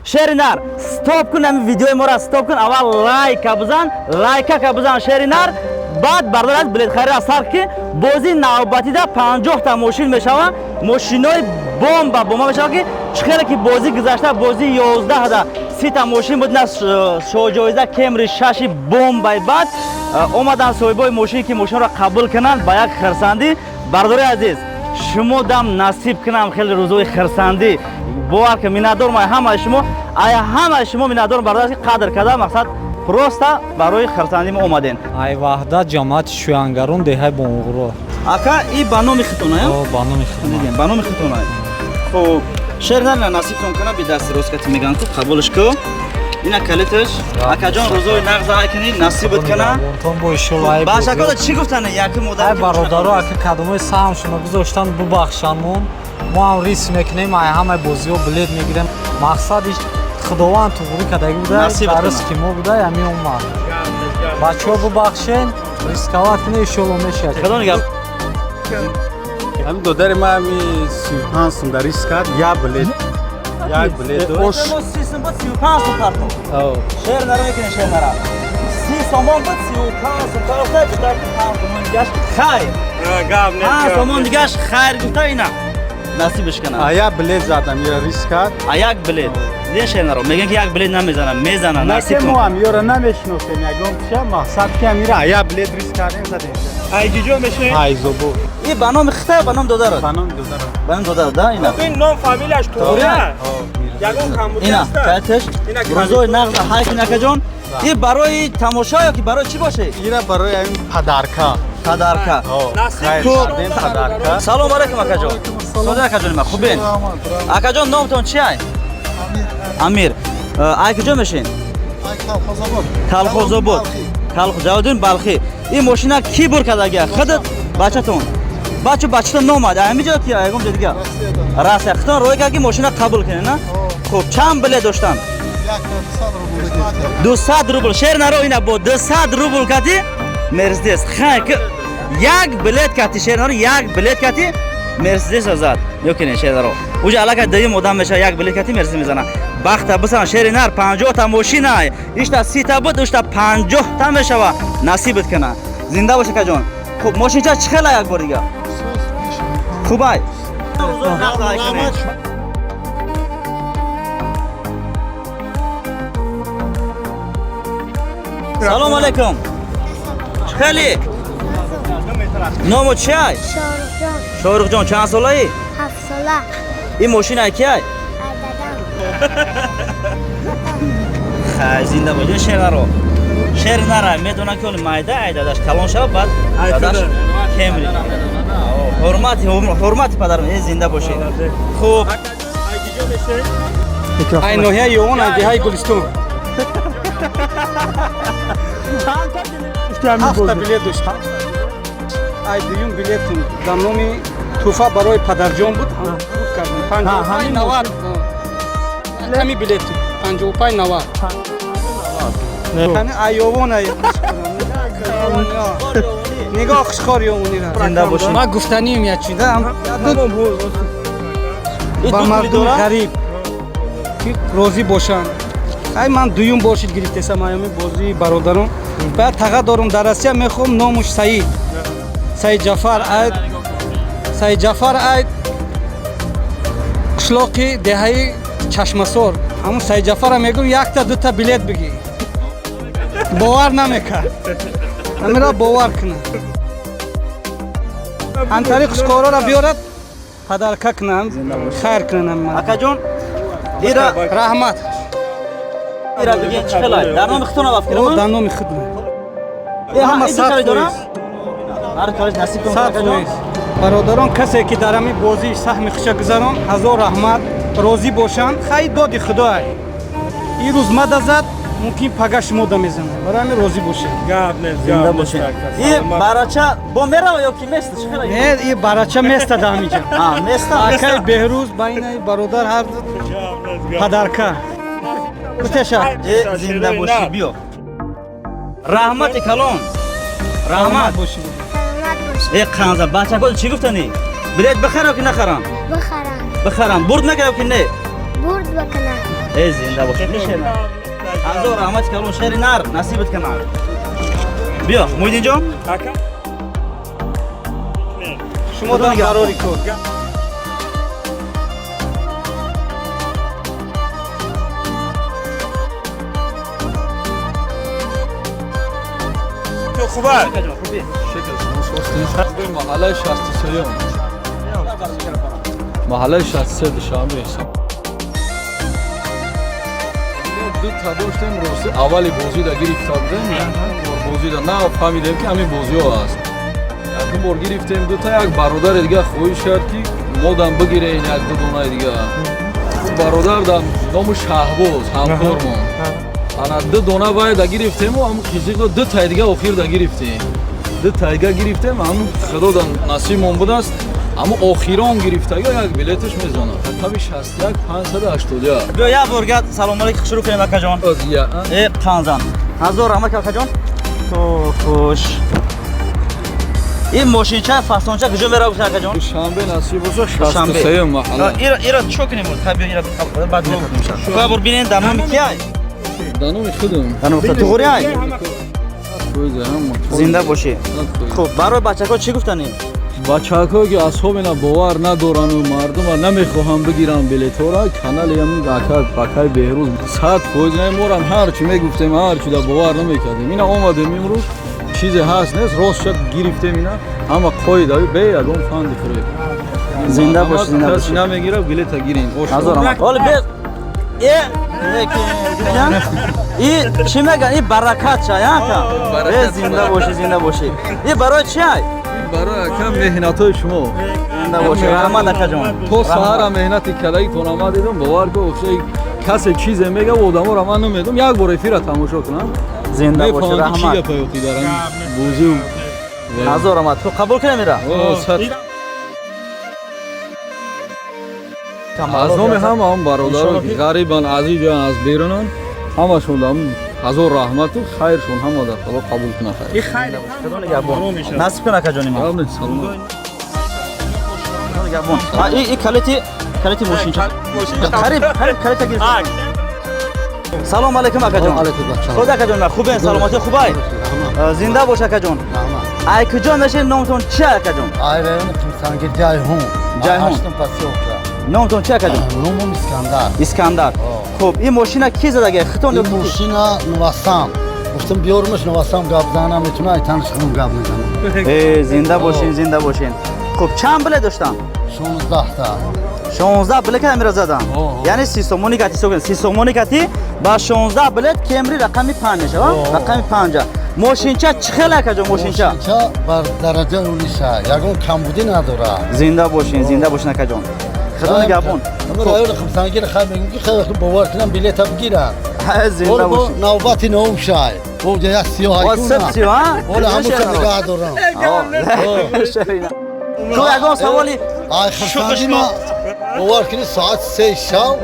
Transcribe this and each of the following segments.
Шеринар, стоп кун, ҳамин видеои моро стоп кун, аввал лайка бизан, лайкака бизан, шеринар. Баъд бародар аз билетхариро сар ки бозии навбатида 50-та мошин мешава, мошинои бомба бомба мешава, ки чӣ хеле ки бозӣ гузашта, бозии 11-да 30-та мошин буд, на шоҳҷоиза Кемри шаши бомбай. Баъд омадан соҳибои мошин, ки мошинро қабул кунанд ба як хирсандӣ. Бародари азиз, шумо дам насиб кунам хеле рӯзои хирсандӣ. Бовар ки миннатдорм ай ҳамаи шумо, ай ҳамаи шумо миннатдорм, бародар, ки қадр карда, мақсад просто барои хирсандӣ мо омадем. Ай Ваҳдат, ҷамоати Шӯянгарон, деҳаи Бонғуро. Ака, и ба номи хитона? О, ба номи хидмат. Ба номи хитона. Хуб, шер нарина, насибтон кана. Би дасти рост кати меган ку, қабулш ку. Ина калиташ, акаҷон, рӯзои нағз ай кунӣ, насибат кана. Тон бо иншолло ай. Бачакода чӣ гуфтанд якум одам? Ай бародаро, ака, кадомои саҳмшонро гузоштанд, бубахшанмон. Мо ҳам риск мекунем, ай ҳамаи бозиҳо билет мегирем. Мақсади Худованд туғрӣ кардаги буда, Насибат дар кунад. ризқи мо буда, ами омад. Бачаҳо, бубахшен, рисковать кунед, иншолло мешавад. Кадом гап? Ҳамин додари ма ҳами 35 сум дар риск кард, як билет, як билет дошт. 30 сум буд, 35 сум партов. Шер наро мекунем, шер нара. 30 сомон буд, 35 сум партофта, гуфта 5 сомон дигаш хайр. Гап. 5 сомон дигаш хайр гуфта, ина насибаш кана. А як билет задам, ира риск кард. А як билет. Диден, шер наро, мегӯян ки як билет намезанам, мезана, насиб. Наке, мо ҳам ёра намешиносем, ягон чия мақсад ки ҳамира а як билет риск кардем, задем. Айҷиҷо мешавед? Айзобо. И ба номи хита, ба номи додарат? Ба номи додарам. Ба номи додарат, да, ина. Ин ном фамилияш туғрия? Ягон камбудӣ Ина аст? Кайтеш. Ина. Рӯзои нағз ҳай кун, акаҷон. И барои тамошо ё ки барои чӣ боше? Ира барои ҳамин подарка. Подарка. Насиб. Кардем подарка. Салом алейкум, акаҷон. Сода, акаҷони ман, хубен? Акаҷон, номтон чи ай? Амир. Ай куҷо мешин? Калхозобод. Ҷалолиддин Балхӣ. Ин мошина ки бур кардагия? Худат, бачатон? Бачу, бачатон номад ҳамиҷо ки ягон ҷо дига? Россия. Худтон роҳӣ кард, ки мошина қабул кунед, на? Хуб, чанд билет доштанд? 200 рубл. Шер наро, ина бо 200 рубл кати Мерседес. Хай, як билет кати, шер наро, як билет кати Мерседес зад. Ёкине, шер наро, уҷа аллакай дуюм одам мешава, як билет кати Мерседес мезана. Бахта бисана, шери нар. 50-та мошина, ишта 30-та буд, ушта 50-та мешава. Насибат кана, зинда боша, акаҷон. Хуб, мошинча чӣ хела? Як бор дига хубай. Салом алейкум, чӣ хели? Ному чиай? Шоҳрухҷон. Шоҳрухҷон, чанд солаӣ? 7 сола. Ин мошина киай? Дадам. Хай, зинда бош. Шераро, шер нара медонам, ки оли майда ай дадаш калон шава, баъд дадаш Кемри. Ҳурмати, ҳурмати падарам. Э, зинда бошед. Хуб. Ай ноҳияи Ёвон, ай деҳаи Гулистон. Ҳафта билет доштам. Ай дуюм билетум дар номи тӯҳфа барои падарҷон буд, буд кардем 55 90 ками билету 55 90. Ай Ёвон, ай нигоҳ, хушхор Ёвонира. Зинда бошед. Ман гуфтанием як чиза ба мардуми ғариб, ки розӣ бошанд. Ай ман дуюм бошид гирифтесам аями бозии бародарон. Баъд таға дорум дар Россия, мехоҳам, номуш Саид, Саид Ҷафар, ай Саид Ҷафар, ай қишлоқи деҳаи Чашмасор. Ҳамун Саид Ҷафара мегӯм, якта дута билет бигӣ, бовар намекард. Ҳамира бовар кунад, ҳамтари қушқороро биёрад, подарка кунам, хайр кунам. Акаҷон, ира Раҳмат. Ира бигин, чӣ хелай? Дар номи худтон вафт Дар кардам? номи худ. Ҳама сад дорам, ҳар калиш насиб кун, акаҷон. Бародарон, касе ки дар ҳамин бозӣ саҳми хуша гузарон, ҳазор раҳмат, розӣ бошанд. Хай, доди Худой, ин рӯз мада зад, мумкин пага шумо да мезанад. Барои ҳамин розӣ бошед. Гап нест. Зинда бошед. И барача бо мерава ё ки места, чӣ хелай? Не, и барача места да ҳамиҷа. А, места. Акаи Беҳрӯз ба инаи бародар ҳар подарка кутеша. Э, зинда бошӣ, биё. Раҳмати калон, раҳмат. Бошед. Саломат бошед. Э, қанза бачако, чӣ гуфтанӣ? Билет бихарам ки нахарам? Бихарам. Бихарам. Бурд мекардам ки не? Бурд бикунам. Э, зинда бошед. Ҳазор раҳмати калон, шери нар, насибат кунад. Биё, Муҳиддинҷон. Ака. Шумо дам барори кор. Хуба. Хубӣ. Маҳаллаи 63-м. Маҳаллаи 63 Душанбе. Ду та доштем, рости аввали бозида гирифта будем. Бозида на фаҳмидем, ки ҳамин бозиҳо аст. Якум бор гирифтем дута, як бародари дига хоҳиш кард, ки модам бигирен як ду донаи дига. Бародар дар ному Шаҳбоз ҳамкормон. Ана ду дона байда гирифтему ҳамн қизиқро ду таи дига охирда гирифтем. Ду тайга гирифтем, ҳамн худо дар насибмон будааст. Ҳамн охирон гирифтага як билеташ мезонад. Рақами 61 581. Биё, як бор гап салом алейкум шурӯъ кунем, акаҷон. Э, қанзан. Ҳазор раҳмат, акаҷон. То хуш. Ин мошинча фасонча куҷо мерава, гуфта, акаҷон? Душанбе насиб боша, Душанбе. 63 маҳалла. Ира чо кунем? Ха, биё, ира баъд мекунем. Як бор бинен дар номи ки ай? Дар номи худам. Дар номи худат. Туғри ай? Фоизе ҳама. Зинда бошӣ. 100%. Хуб, барои бачаҳо чӣ гуфтанӣ? Бачаҳое ки асҳобина бовар надорану мардума намехоҳам бигирам билетҳоро, канали ҳамин ака бакаи Беҳрӯз 100% не, морам ҳарчи мегуфтем, ҳарчи да бовар намекардем. Ина омадем имрӯз, чизе ҳаст нест, рост шад гирифтем, ина ҳама қоида, бе ягон фанди фиреб. Зинда бош, зинда Каси бошӣ. намегира, билета гирин. Ҳазор раҳмат. Ҳоли бе э лекин и чӣ меган, и баракат ча, я ака? Э, зинда бошӣ, зинда бошӣ. И барои чи ай? Барои ака меҳнатҳои шумо. Зинда бошӣ. Раҳмат, акаҷон. То саҳара меҳнати кардагитон ама дидам, бовар кун, охшаи касе чизе мега, одаморо ман намедум, як бор эфира тамошо кунам, Зинда бошӣ, мефаҳмам ки чӣ раҳмат. гапа ёқи дар ҳамин бозию. Ҳазор раҳмат. Хуб, қабул кунем ира? О, аз номи ҳама он бародаро, ки ғарибан, азиҷан, аз берунан, ҳамашон дар ҳазор раҳмату хайршон ҳама дар Худо қабул куна хайр. Худо нигаҳбон. Насиб кун, акаҷони ман. Равнед, саломат. Худо нигаҳбон. А, и калити мошинча. Қариб, қариб калита гирифт. Салом алейкум, акаҷон. Худ акаҷон, хубен, саломатӣ хубай? Зинда бош, акаҷон. Ай куҷо мешед, номтон чи, акаҷон? Ай райони Қумсангир, Ҷайҳун. Ҷайҳун. Ҳаштум посёлка. Номтон чи, акаҷон? Номам Искандар. Искандар. Хуб, ин мошина ки задаге, хитон ё Ин ки? мошина нувасам. Гуфтам биёрмаш, нувасам гап зана метуна, ай таниш худам гап мезанам. Э, зинда бошин, зинда бошин. Хуб, чанд билет доштам? 16 та. 16 билет ки амира задам, яъне 30 сомони кати ҳисоб кунед, 30 сомони кати ба 16 билет Кемри рақами 5 мешава, рақами 5. Мошинча чӣ хел, акаҷон, мошинча? Мошинча бар дараҷаи олиша. Ягон камбудӣ надорад. Зинда бошин, зинда бошин, акаҷон, худо нигаҳбон. Ама райони Қумсангир хай мегӯм ки хай бовар кунам, билета бигирам. Ҳа, зинда Бо бошин. навбати навм шай. Бо як сиёҳ О, сиб сиёҳ, а? Ола ҳамуша нигаҳ дорам. Хуб, ягон саволи? Ай хурсандӣ ма бовар кунӣ, соат 3 шав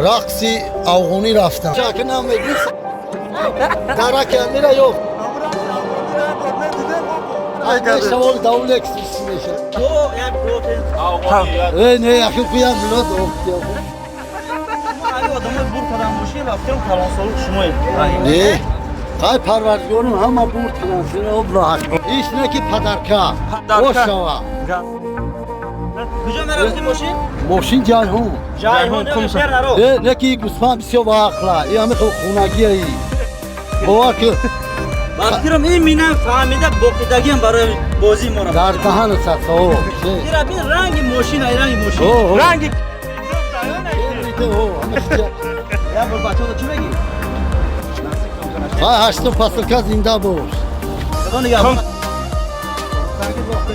рақси афғонӣ рафтам. Чаки намегӯ, дараки амира ёфт. Савол давлекс меша. Э, не, яхи куям билод. Одамои бур кардам мошин ва фикрам калонсолу шумоед. Не. Қай парвардигорум ҳама бур кунан, обла. Иш не ки падарка. Бошава. Куҷо мерафти мошин? Мошин Ҷайҳун. Ҷайҳун, шер наро. Э, не ки гӯсфанд бисёр баақла. И ҳами хунагия. Бовар ки Ба фикрам ин минам фаҳмида боқидагиам барои бозии моро. Дар даҳан сатсо. Ира бин, ранги мошин, ай ранги мошин. Ранги Як бор бачаҳо чӣ мегӣ? Ҳай, ҳаштум посылка, зинда бош. Худо нигаҳбон.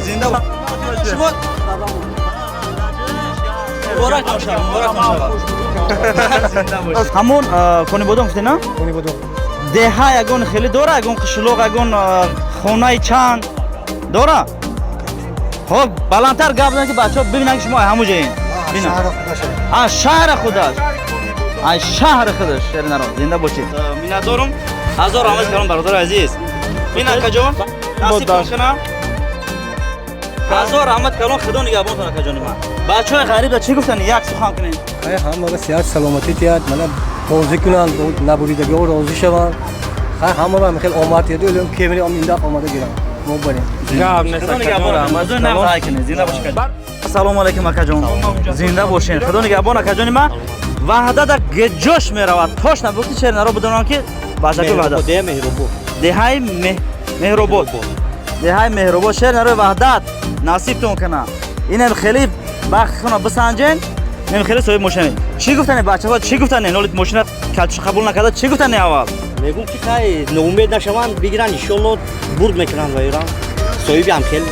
Зинда бош. Шумо муборак бошад, муборак бошад. Зинда бош. Ҳамон Конибодом гуфтед, на? Конибодом. Деҳа ягон хеле дора, ягон қишлоқ, ягон хонаи чанд дора? Хоб, баландтар гап занед, ки бачаҳо бибинанд, ки шумо ҳамун ҷоен. А, шаҳри худаш, ай шаҳри худаш, шеринаро. Зинда бошед, миннатдорум, ҳазор раҳмат калом, бародари азиз. Бин, акаҷон, насиб кунам. Ҳазор раҳмат калон, худо нигаҳбонтон, акаҷони ман. Бачаҳои ғариб да чӣ гуфтани, як сухан кунед. Ҳамаро сиҳат саломатӣ тиҳад, мана розӣ кунанд, набуридагиҳо розӣ шаванд. Ҳамаро ҳам хел омад тиҳад, олам кемири ом индаф омада гирам. Мо барем. Гап нест, Худо акаҷон, нигаҳбон. раҳмат. Зинда бошед. Салому алайкум, акаҷон. Зинда бошед. Худо нигаҳбон, акаҷони ман. Ваҳдада геҷош меравад. Точно гуфти, шернаро бидонам ки бачаки Ваҳдат. Деҳаи Меҳробод. Деҳаи Меҳробод, шернарои Ваҳдат насибтон кана. Инам хеле бахт хона бисанҷен. Инам хеле соҳиб мошина. Чӣ гуфтани бачаҳо, чӣ гуфтани? Ноли мошина калчиш қабул накарда, чӣ гуфтани аввал? Мегӯм ки хай ноумед нашаванд, бигиранд, иншолло бурд мекунанд ва ирам соҳиби ҳам хел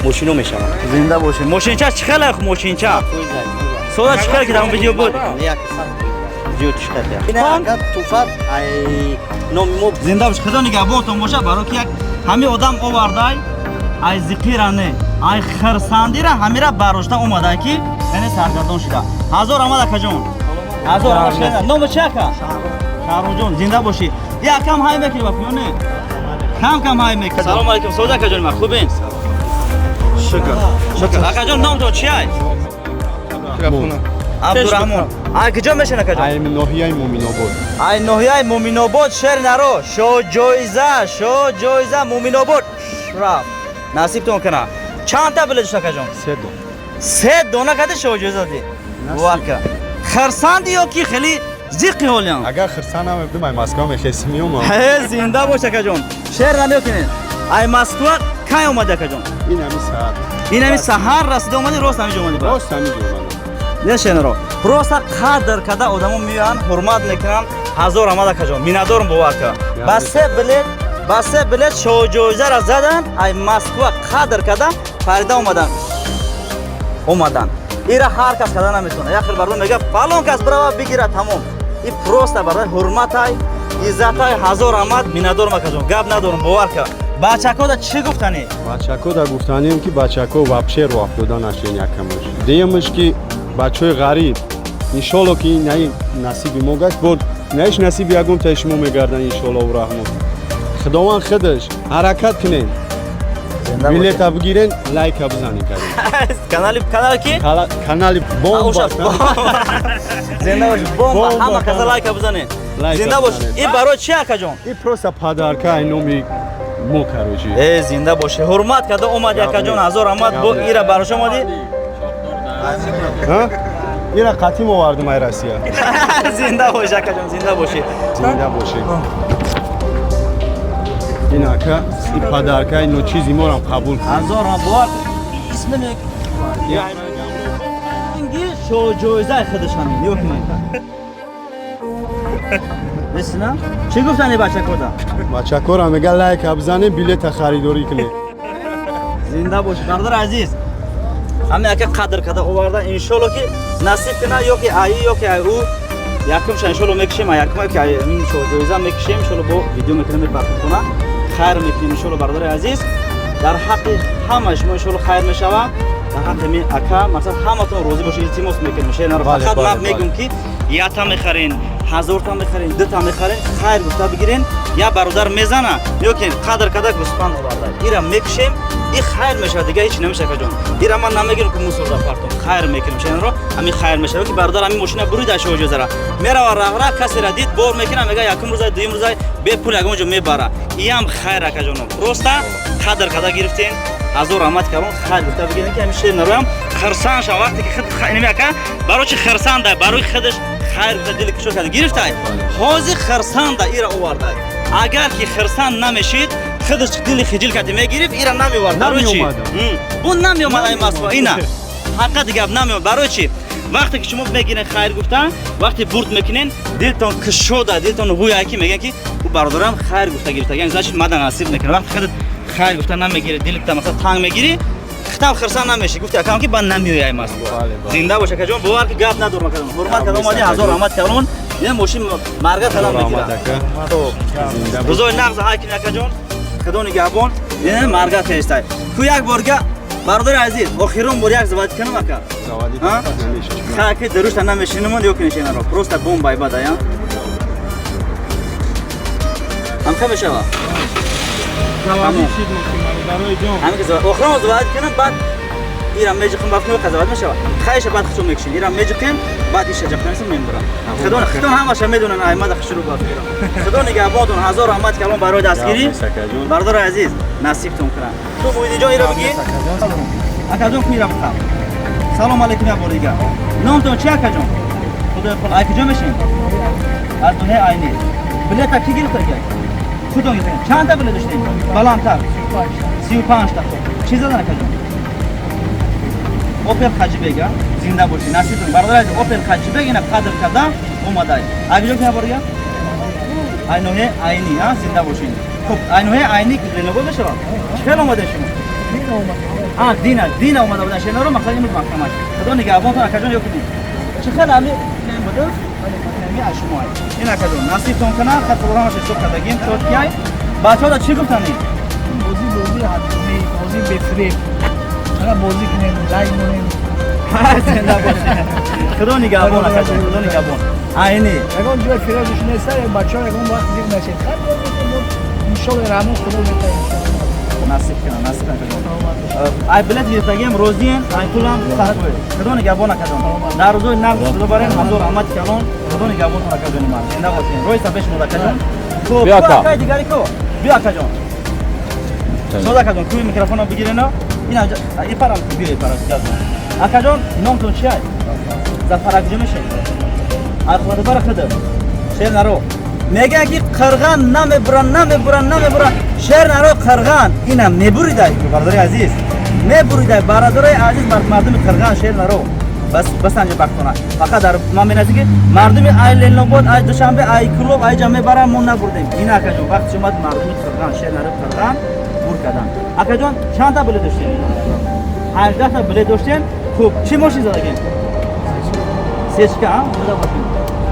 мошино мешаванд. Зинда бошед. Мошинча чӣ хеле, мошинча? Сода чӣ хеле ки дар он видео буд? Туфат ай номи мо. Зинда бош, худо нигаҳбонтон боша, барои ки як ҳамин одам овардай, ай зиқира не, ай хирсандира ҳамира барошта омадай ки яъне саргардон шида. Ҳазор омад, акаҷон. Ҳазор омад шида. Номи чи, ака? Шаҳрумҷон, зинда бошӣ. Як кам ҳай мекунӣ ба пиёне? Кам кам ҳай мекунӣ. Салому алайкум, сода акаҷон ман, хубин? Шукр. Шукр. Акаҷон, номтон чи ай? Абдурахмон. Ай куҷо мешин, акаҷон? Ай ноҳияи Муминобод. Ай ноҳияи Муминобод, шер наро, шоҳ ҷоиза, шоҳ ҷоиза Муминобод рафт. Насибтон кана. Чанд та билет дошт, акаҷон? Се дона. Се дона кади шоҳ ҷоиза ди. Вака. Хирсанди ё ки хеле зиқи ҳолиам? Агар хирсанд намебудам, ай Москва мехестим меомам. Ҳе, зинда бош, акаҷон. Шер намекунед. Ай Москва кай омади, акаҷон? Ин ҳами саҳар. Ин ҳами саҳар расида омади, рост ҳамиҷо омади ба? Рост ҳамиҷо омадам. Не, шенаро. Просто қадр када одамо меоянд, ҳурмат мекунанд. Ҳазор омад, акаҷон. Миннатдорум, бовар кардам. Ба се билет, ба се билет шоҳҷоизаро задан, ай Москва қадр када парида омадан. Омадан. Ира ҳар кас када наметавонад. Як хел бардор мега фалон кас бирава бигира, тамом. И просто барои ҳурматай, иззатай. Ҳазор омад, миннатдорум, акаҷон. Гап надорум, бовар кардам. Бачакода чӣ гуфтанӣ? Бачако да гуфтанем ки бачако вообще роҳ афтода нашен, якамаш. Дуюмаш ки бачаҳои ғариб, иншолло ки наи насиби мо гашт, бо наиш насиби ягон таи шумо мегардан, иншоллоҳу раҳмон. Худованд худаш ҳаракат кунем. Билета бигирен, лайка бизанем кардем. Канали, канали ки? Канали бомба. Зинда бош, бомба, ҳама каса лайка бизанед. Зинда бош. И барои чи, акаҷон? И просто подарка ай номи мо, короче. Э, зинда бошӣ. Ҳурмат карда омади, акаҷон, ҳазор раҳмат. Бо ира барош омадӣ? Ира қатим овардум ай Россия. Зинда бош, акаҷон, зинда бошӣ. Зинда бошӣ. Ин ака, и подарка ино чизи морам қабул кун. Ҳазор раҳмат. Исми инги шоҳҷоизаи худаш ҳамин. Нигоҳ кунед. Бисина? Чӣ гуфтани бачакода? Бачакора мега лайка бизанем, билета харидорӣ кунем. Зинда бош, бародар азиз. Ҳамин ака қадр карда оварда, иншолло ки насиб кина, ё ки аи, ё ки ай ӯ якумша иншолло мекушем, а якума ки ин шоҳҷоиза мекушем, иншолло бо видео мекунем, мепартохона хайр мекунем, иншолло. Бародари азиз, дар ҳаққи ҳамаи шумо иншолло хайр мешава, дар ҳаққи ми ака, масалан, ҳаматон розӣ бошед, илтимос мекунем, шенаро. Фақат ман мегӯм ки якта мехарен, ҳазорта мехарен, дута мехарен, хайр гуфта бигирен. Я бародар мезана ё ки қадр карда гӯспанд оварда, ира мекушем, и хайр мешавад, дига ҳеч намешавад, акаҷон. Ира ман намегирам ки мусорда партом, хайр мекунем, шенаро, ҳамин хайр мешавад ки бародар ҳамин мошина бурида, шоҳҷозара мерава, раҳра касера дид, бор мекунам, мега якум рӯзай, дуюм рӯзай бепул ягон ҷо мебара. Иам хайр, акаҷоно, просто қадр карда гирифтем. Ҳазор раҳмат калон, хайр гуфта бигирем ки ҳамин шер нароям хирсанд шав. Вақте ки худ инами ака барои чи хирсанда? Барои худаш хайр гуфта, дили кушод карда гирифтай, ҳозир хирсанда ира овардай. Агар ки хирсанд намешид, худаш дили хиҷил карди мегирифт, ира намеовард. Барои чи бу намеомад ай Москва? Ина ҳақиқати гап, намеомад. Барои чи? Вақте ки шумо мегирен, хайр гуфта, вақте бурд мекунен, дилтон кушода, дилтон ҳуя ки мегӯян ки ӯ бародарам хайр гуфта гирифта, яъне значит мада насиб мекунад. Вақте худат хайр гуфта намегири, дилта масалан танг мегирӣ, хитам хирсанд намешӣ. Гуфти акам ки ба намеояй Москва. Зинда бош, акаҷон, бовар ки гап надорам, акаҷон. Ҳурмат карда омадӣ, ҳазор раҳмат калон. Ин мошин марга калам мегирад. Рӯзои нағз ҳай кини, акаҷон, худо нигаҳбон. Ин марга тестай ку як борга, бародари азиз, охирон бор як заводить кунам, ака. Хаки дурушта намешинамон ё кинешенаро, просто бомбай бадая ҳамха мешава. Заводить шид мошин, бародарои ҷон. Ҳамин ки охирон заводить кунам, баъд ира меҷиқим, баъд кунем, қазоват мешавад. Хайша, баъд хушо мекушин. Ира меҷиқим, баъд иша ҷақнасим, мембарам. Худо худо ҳамаша медонан, аймада хушру ба фикрам. Худо нигаҳбонтон, ҳазор раҳмат калом барои дастгирӣ. Бародари азиз, насибтон кунад. Ту Муҳиддинҷон, ира бигӣ. Акаҷон, ку ира бихаб. Салом алейкум як бор дигар. Номтон чи, акаҷон? Худои худо, ай куҷо мешин? Аз ноҳияи Айнӣ. Билета ки гирифта ки? Худон гирифта. Чанда билет доштем? Баландтар. 35 та. Хуб. Чӣ задан, акаҷон? Опел Хаҷибег, а? Зинда бошӣ, насибтон. Бародари азиз, Опел Хаҷибег ина қадр карда омадай. Ай куҷо ки бор дигар? Ай ноҳияи Айнӣ, а? Зинда бошед. Хуб, ай ноҳияи Айнӣ ки Ленобод мешавад? Чӣ хел омадаед шумо? А, дина, дина омада будан. Шенаро мақсад имрӯз маҳкамаш. Худо нигаҳбонтон, акаҷон, ё кунед. Чӣ хел ами буда? Ами аз шумо ай. Ин акаҷон, насибтон кунад, хат худо ҳисоб кардагим, чотки ай. Бачаҳо чӣ гуфтанд? Бозӣ, бозӣ ҳатмӣ, бозӣ бефиреб. Ана бозӣ кунем, лайк монем. Зинда бошед. Худо нигаҳбон, акаҷон, худо нигаҳбон. Айни. Ягон ҷой фиребш нест, бачаҳо ягон вақт зиқ нашед. Хай, иншолло, раҳмон худо метавад, иншолло. Насиб кунад, насиб кунад, акаҷон. Ай билет гирифтагиам розиен, ай пулам сахт. Худо нигаҳбон, акаҷон. Дар рӯзои нағз худо барен, ҳазор раҳмати калон. Худо нигаҳбонтон, акаҷони ман. Зинда бошед. Рӯи сафеш шумо, акаҷон. Хуб, Биё, ака. Акаи дигари ку? Биё, акаҷон. Соз, акаҷон, куи микрофонро бигирено. Ин ипарам, биё, ипарам. Акаҷон, номтон чи ай? Зафар, акҷо мешед? Архладбара хидр. Шер наро. Мегӯянд ки қирған намебуран, намебуран, намебуран. Шер наро қирған. Ина мебуридай, бародари азиз. Мебуридай, бародари азиз, мардуми қирған, шер наро. Бас басанҷа бахтона. Фақат дар ман меназӣ ки мардуми ай Ленобод, ай Душанбе, ай Кӯлоб, ай ҷа мебарам, мо набурдем. Ина, акаҷон, вақти шумо мардуми қирған, шер наро қирған бур кардан. Акаҷон, чанд та билет доштем? 18 та билет доштем. Хуб, чӣ мошин задагем? Сечка, а? Буда бошем.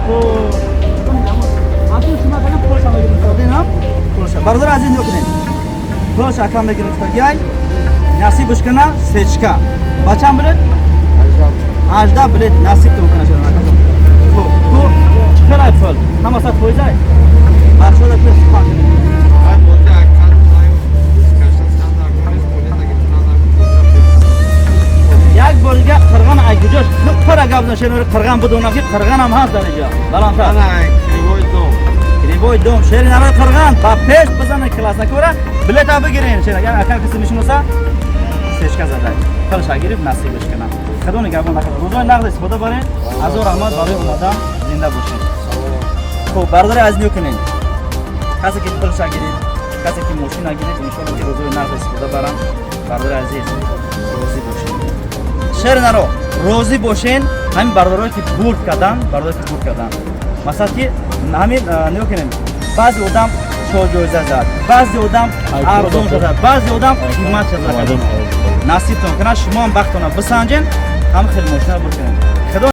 Хуб. Акун шумо акаҷон пулша мегирифтадин, а? Пулша. Бародар азиз, нигоҳ кунед. Пулша акам мегирифтагиай. Насибш кана сечка. Ба чанд билет? 18 билет, насибтон кана шумо, акаҷон. Хуб, ку чӣ хелай пул? Ҳама 100% ай? Бахшода пеш сухан кунед. Як бор дига қирған ай куҷош? Пара гап зан, шери қирған бидонам ки қирған ҳам ҳаст дар инҷо. Баландтар. Кривой дом, шери нарои қирған, ба пеш бизана класснакора, билета бигирен. Шер, агар акар касе мешиноса, сечка задай. Пулша гирифт, насибш кунам. Худо нигаҳбон накард. Рӯзои нағз истифода барен. Ҳазор раҳмат барои омадан, зинда бошед. Хуб, бародари азиз, нигоҳ кунед. Касе ки пулша гирифт, касе ки мошина гирифт, иншолло ки рӯзои нағз истифода баранд. Бародари азиз, розӣ бошед. Шер наро, розӣ бошен. Ҳамин бародарое ки бурд кардан, бародарое ки бурд кардан. Масалан ки ҳамин нигоҳ кунем, баъзе одам чорҷоиза зад, баъзе одам арзон зад, баъзе одам қимат зад. Насибтон кунад, шумо ҳам бахтона бисанҷен, ҳам хеле мошина бурд кунед. Худо.